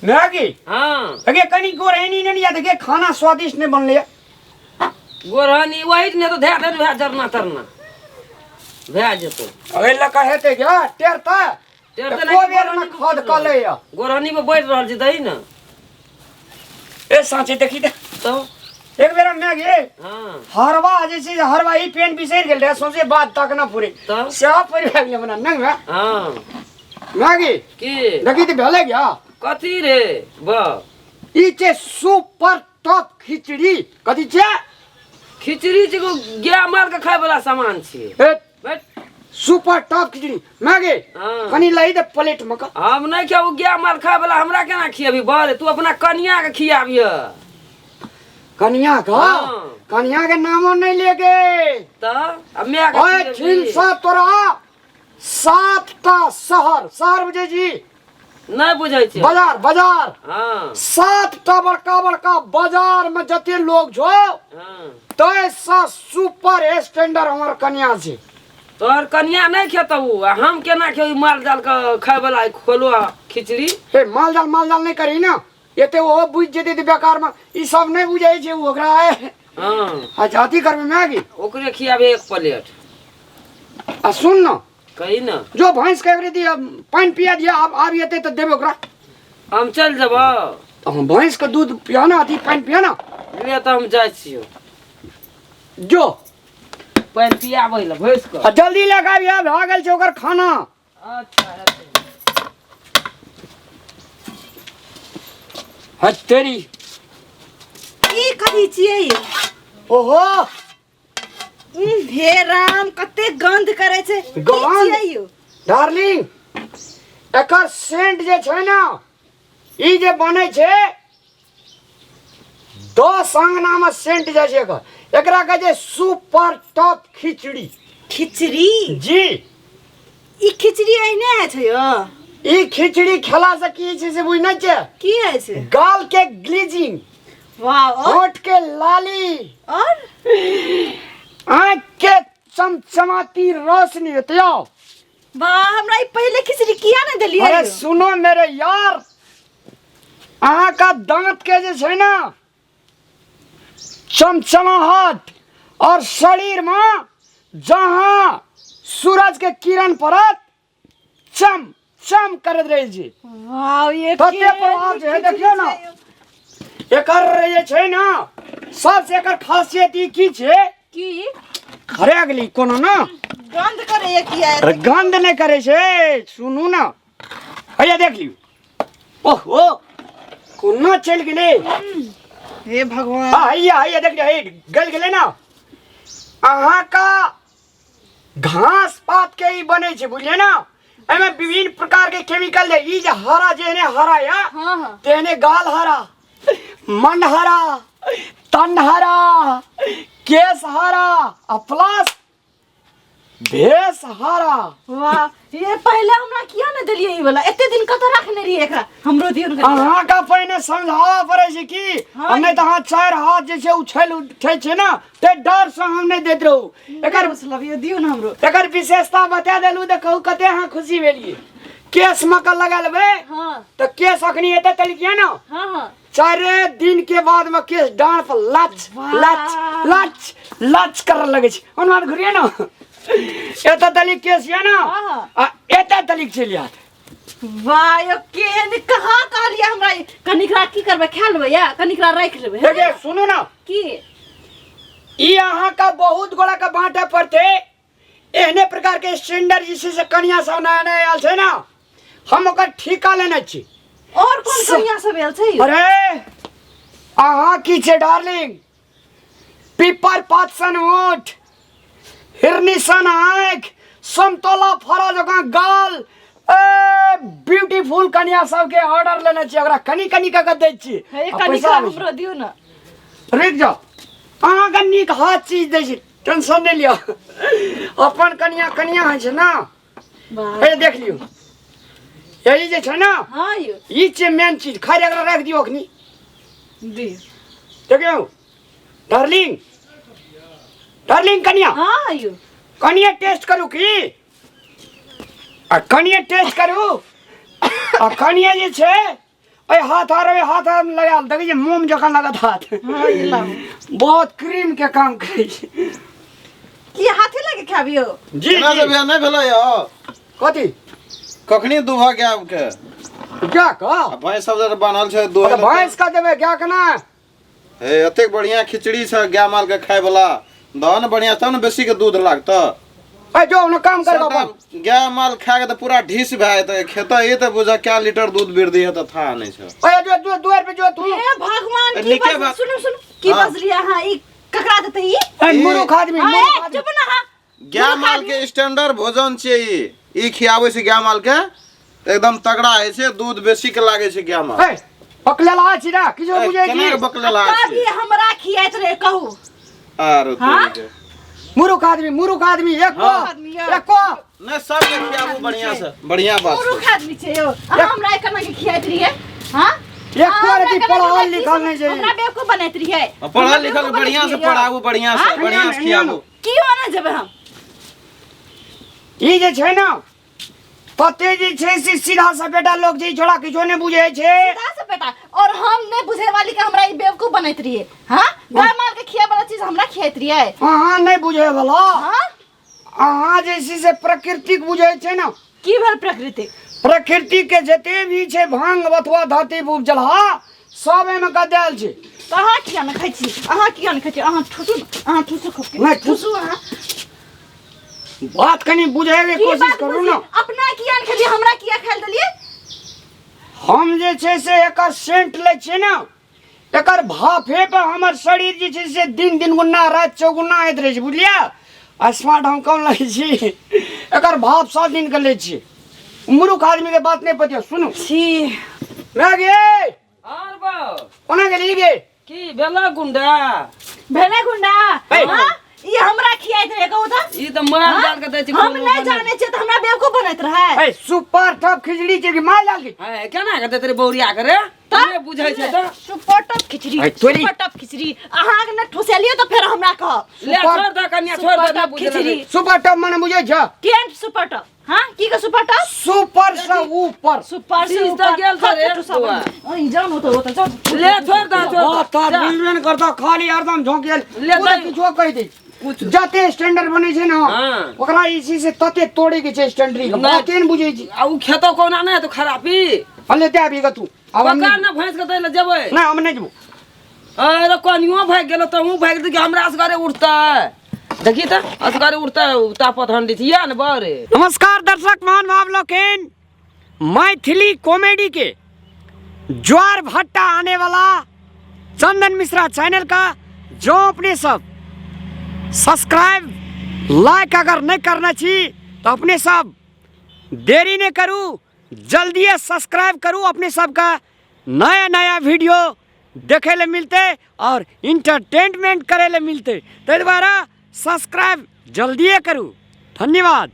Maggi. हाँ। अगे कनी गोरहनी नहीं याद के खाना स्वादिष्ट नहीं बनले। गोरहनी वही ने तो धै देन भए जरना तरना भए जेतौ। अगे लका हेते क्या टेरता टेरते को बेर ना खद कले या। गोरहनी में बैठ रहल छी दही ने। ए साँचे देखी दे। तो एक बेर मैगी। हाँ। हरवा जे छै हरवा ई पेन बिसरि गेल रहे सोचे बात तक ना पूरे। तो सेवा परि गेल अपना नंग में। हाँ। मैगी। की देखी त भेले गया। कथी रे बा ई छै सुपर टॉप खिचड़ी। कथी छै? खिचड़ी छै गाय माल के खाय वाला सामान छै। ए बैठ। सुपर टॉप खिचड़ी मैगी। हाँ। कनी लई दे प्लेट में का। हम नहीं खाऊ गाय माल खाय वाला हमरा केना खियाबी बरे तू अपना कनिया के खियाबिय। कनिया का? हाँ। कनिया के नामो नहीं लेके। त अब मैं के ओए खियेबी। ठीक सा तोरा 7टा शहर शहर बुझै छी? नहीं बुझै छी। बाजार बाजार। हाँ। 7टा बड़का बड़का बाजार में जते लोग छो, हाँ। तैसा सुपर स्टैंडर्ड हमर कनिया छै। तोहर कनिया नहीं खेतौ आ हम केना खेबै माल जाल के खाय वाला खोलो खिचड़ी। ए माल जाल माल जाल नहीं करी ना एते ओ बुझ जेतै त बेकार में ई सब नहीं बुझै छै उ ओकरा। हाँ। अच्छा अथी करबै मैगी। ओकरे खियाबे एक प्लेट। आ सुन न। कही न। जो भैंस के एकरे दिया पानि पिया दिया अब आबि एतै त देबै ओकरा। हम चल जेबौ। तो हम भैंस के दूध पिया ना अथी पानि पिया ना। ले त हम जाइ छियौ। जो। पानि पियाबै ल भैंस के। आ जल्दी लए के आबिहे, भए गेल छै ओकर खाना। अच्छा हेतै। हट तेरी। ई कथी छियै? ओहो। हे राम कते गंध करे छै। की गंध? छियै यौ? डार्लिंग एकर सेंट जे छै ना ई जे बनै छै 10 अंगना में सेंट जाइ छै एकर। एकरा कहै छै सुपर टॉप खिचड़ी। खिचड़ी? जी। ई खिचड़ी एहने होइ छै यौ? ई खिचड़ी खेला से की छै से बुझ नै छै? की होइ छै? गाल के ग्लीजिंग। वाह, और? होंठ के लाली। और? आँख के चमचमाती रोशनी होते यौ। वाह, हमरा ई पहिले खिचड़ी किया नै देलियै? अरे सुनो मेरे यार, अहाँ का दांत के जे छै ना चमचमाहट और शरीर में जहाँ सूरज के किरण पड़त चम चम करैत रहै छै। वाह, ये तते केहन प्रभाव छै, खिचड़ी देखियौ ना। छै यौ। एकर जे छै ना सबसे एकर खासियत ई की छै? की? खरे गेली कोनो ना। गंध करैया किया? अरे गंध नहि करै छै, सुनू ना। हैया देख लियौ। ओहो कोना चलि गेलै। हे भगवान। हाँ, हैया हैया देख लियौ, हे गलि गेलै ना। अहाँ का घास पात के ई बनै छै, बुझलियै ना? एहिमे विभिन्न प्रकार के केमिकल छै। ई जे हरा जेहने हरा या, हाँ, हाँ। तेहने गाल हरा, मन हरा, तन हरा, केश हरा आ प्लस भेष हरा। वाह, ये पहले हमरा किया ने देलियै ई वाला? एते दिन कतऽ रखने रहियै एकरा? हमरो दियौ ने कनी। अहाँ का पहिने समझाबऽ पड़ै छै की? हाँ। आ नहि तऽ अहाँ 4 हाथ जे छै उछलि उठै छै ना, ते डर से हम नहि दैत रहू। एकर उछलबियौ, दियौ ने हमरो। एकर विशेषता बता देलू तऽ कहू कते अहाँ खुशी भेलियै। केश में के लगा लेबै, हाँ। तऽ केश अखनी एते तलिकिया ना। हाँ, हाँ। 4 दिन के बाद में केश डाँड़ पर लच, वाह। लच, लच, लच करऽ लगै छै। ओना घुरिए ना। एतऽ तलिक केश यऽ ना, हाँ, हाँ। आ एतऽ तलिक चलि जायत। वाह, यौ केहन कहाँ कहलियै हमरा? कनिकरा की करबै, खा लेबै या कनिकरा राखि लेबै? देखिए सुनू ना। की? ई अहाँ का बहुत गोड़ा के बांटे पड़ते। एहने प्रकार के स्टैंडर्ड जे छै से कनिया सब नया नया आयल छै ना, हम ओकर ठीका लेने छी। और कोन कनिया सब आयल छै यौ? अरे अहाँ की छै डार्लिंग? पीपर पात सन ओठ, हिरनी सन आँखि, समतोला फरा जकाँ गाल, ए ब्यूटीफुल कनिया सबके ऑर्डर लेने छी। ओकरा कनी कनी कऽ के दै छी। हे, आ कनिकरा पैसा आबै छै। हमरो दियौ ना। रुकि जाउ, अहाँके नीक हाथ चीज दै छी, टेंशन नहि लिअ। अपन कनिया कनिया होइ छै ना। वाह। हे देख लियौ, यही जे छै ना, हाँ यौ। ई छै मेन चीज। खाइ एकरा राखि दियौ अखनी। दियौ। देखियौ डार्लिंग, डार्लिंग कनिया। हाँ यौ। कनिया टेस्ट करू की? आ कनिया टेस्ट करू। आ कनिया जे छै एहि हाथ आर ओहि हाथ आर लगायल देखै छियै मोम जकाँ लागत हाथ। हाँ, ई लाउ। बहुत क्रीम के काम करै छै। की हाथे लगे खाबियो? जी। केना जी से बियाह नहि भेलै यौ? कथी? कखनी दुहऽ गाय के? गाय के? आ भैंस सब जे बान्हल छै दुहै तऽ लए। भैंस के देबै, गाय के ना। हे, एतेक बढ़िया खिचड़ी छै गाय माल के खाय वाला, दह ने बढ़िया तब ने बेसी के दूध लागतऽ। ए जो ने काम कर। सबटा अपन गाय माल खा के तऽ पूरा ढीस भए जेतै। खेतै ई तऽ बुझऽ कए लीटर दूध वृद्धि हेतै था नहि छै। ए जो जो दुआर पे जो तू। हे भगवान, की नीके बज बात। सुनू सुनू, की हाँ। बजलियै अहाँ? ई ककरा देतै ई? ए मूर्ख आदमी। हाँ, मूर्ख ए, आदमी। चुप ना। हाँ, गाय माल के स्टैंडर्ड भोजन छियै ई। ई खियाबै छै गाय माल के तऽ एकदम तगड़ा होइ छै, दूध बेसी के लागै छै गाय माल। ए पकलेला छी ना किछो ए, बुझै केना छी? के बकलेला कभी छै? हमरा खियाइत रहे कहू? आरो हाँ? तोरी के। मूर्ख आदमी, मूर्ख आदमी एको। हाँ। आदमी यौ। एको। नहि, सबके खियाबू बढ़िया से, बढ़िया बात छै। मूर्ख आदमी छै यौ। अहाँ हमरा केना के खियाइत रहियै? हाँ, एको अहाँ हमरा रति केना के पढ़ल हमरा की लिखल नहि छै। हमरा बेवकूफ बनैत रहियै? आ पढ़ल हमरा लिखल बेवकूफ बढ़िया से बनैत रहियै यौ। पढ़ाबू, बढ़िया से। हाँ? बढ़िया से खियाबू। की होना जेबै हम? ई जे छै ने तते जे छै से सीधा सपेटा लोक छै, ई छोड़ा किछो नहि बुझै छै। सीधा से बेटा और हम नहीं बुझे वाली के हमरा ई बेवकूफ बनैत रहिए? हाँ, गाय माल के खिया वाला चीज हमरा खियाइत रहिए? अहाँ नहि बुझे वाला। हाँ। अहाँ जे छै से प्रकृतिक बुझै छै ने। की भेल प्रकृति? प्रकृति के जते भी छै भांग बथुआ धाती उपजलहा सब एहिमे गदायल छै। तऽ अहाँ किया नहि खाइ छी? अहाँ किया नहि खाइ छी? अहाँ ठुसू ने, अहाँ ठुसू खूब के। नहि, ठुसू अहाँ। बात कनि बुझैके की कोशिश बात करू बुझी? ने। अपना किया नहि खेलियै, हमरा किया खाइ लए देलियै? हम जे छै से एकर सेंट लै छियै ने, एकर भाफे पर हमर शरीर जे छै से दिन दिन गुना राति चौगुना होइत रहै छै, बुझलियै? आ स्मार्ट हम कम लै छी, एकर भाफ सब दिनके लै छियै। मूर्ख आदमीके बात नहि पतिया। सुनू। छी। भए गे। आर बाउ। कोना गेली गे? की भेला गुंडा? भेलै गुंडा। ए। हाँ? ई हमरा खियाइत रहे कहू तऽ? ई तऽ माल जाल के दै छै। हम कोनो नहि बने- जानै छियै तऽ हमरा बेवकूफ बनैत रहै? ए सुपर टॉप खिचड़ी छै कि माल जाल के? है, केना के दैत रे बौरिया के रे? नहि बुझै छै तऽ। सुपर टॉप खिचड़ी। अरे तोरी। सुपर टॉप खिचड़ी अहाँ के नहि ठुसेलियै तऽ फेर हमरा कहब। ले छोड़ दे कन्या, छोड़ सुपर दे, नहि टॉप बुझै खिचड़ी। सुपर टॉप मने बुझै छ? केहन सुपर टॉप? हाँ, की के सुपर टॉप? सुपर से ऊपर। सुपर से चीज तऽ ऊपर। गेल छै रे, खा के ठुसाबै। बौआ। ओइ जान होतो होतो जान। ले छोड़ दे, छोड़ बात दे। तात जा। बुझबे ने करता, खाली हरदम झोंकेल। ले पूरा दे। किछो कहि दै। कुछ। जते स्टैंडर्ड बनै छै ने हाँ। ओकरा ई छै से तते तोड़े के छै स्टैंडरी के। नहि। बाते ने बुझै छी। आ उ खेतो कोना नहि हेतौ खराबी। हले दे आबी तू आब हम पकड़ नहि ने भैंस के दै लए जेबै। नहि, हम नहि जेबो। अरे कनियो भागि गेलो तऽ हूँ भागि गेल, हमरा असगरे उठतै। देखी तऽ असगरे उठतै, तापत हंडी छै या ने बड़े। नमस्कार दर्शक महानुभाव लोकनि, मैथिली कॉमेडी के ज्वार भट्टा आने वाला चंदन मिश्रा चैनल का जो अपने सब सब्सक्राइब लाइक अगर नहीं करना छी तो अपने सब देरी नहीं करू, जल्दी सब्सक्राइब करू। अपने सबका नया नया वीडियो देखे ले मिलते और इंटरटेनमेंट करे ले मिलते, ताहि द्वारा सब्सक्राइब जल्दिए करू। धन्यवाद।